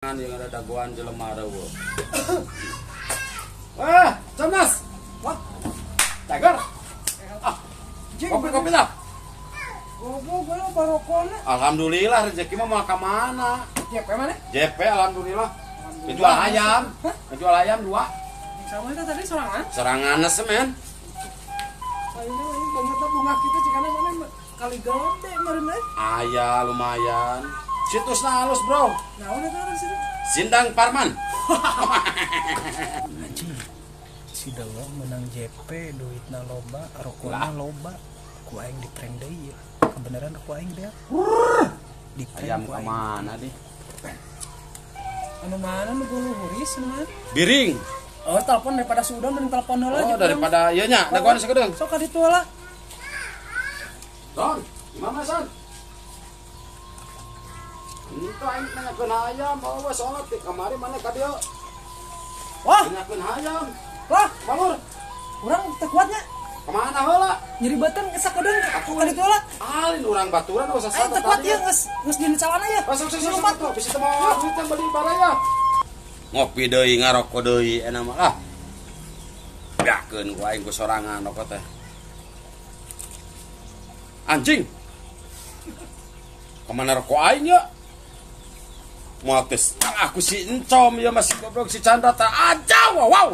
Yang ada dagoan jelema reueuh. Wah, Cernas. Wah. Tiger. Ah. Kopi-kopi lah. Goblok gue barokona. Alhamdulillah rezeki mah mau ka mana? JP mana? JP alhamdulillah. Ngejual ayam. Ngejual ayam 2. Sama itu tadi sorangan? Sorangan semen. Ayeuna ini banyak bunga kita cikana mana kali gede meureun euy. Aya lumayan. Situsna halus, bro. Naon eta di situ? Sindang Parman. Anjing. Si Dewa menang JP, duitna loba, rokona loba. Ku aing di prank deui ya. Kebenaran ku aing dia. Di prank ayam ku aing. Kemana deh? Anu mana nu luhuris anu mana? Biring. Oh, telepon daripada sudah mending telepon heula. Oh, daripada ieu nya, dagoan sakedeung. Sok ka ditu lah. Don, gimana Son? Itu aing nanyakeun hayam, bawa sholat di kamari mana ka dieu? Wah, nanyakeun hayam. Wah, Malur. Urang teu kuat nya. Kemana heula? Nyeri beuteung sakedeung ka ditu heula. Alin urang baturan usah Aing teu kuat ieu geus geus dina calana ya. Masuk masuk masuk. Bisa teu mawa duit teh beli baraya. Ngopi deui ngarokok deui enak mah ah. Beakeun ku aing ku sorangan rokok teh. Anjing. Kemana rokok aing ya? Moal teh aku si Encom ya masih goblok si Chandra teh aja wow.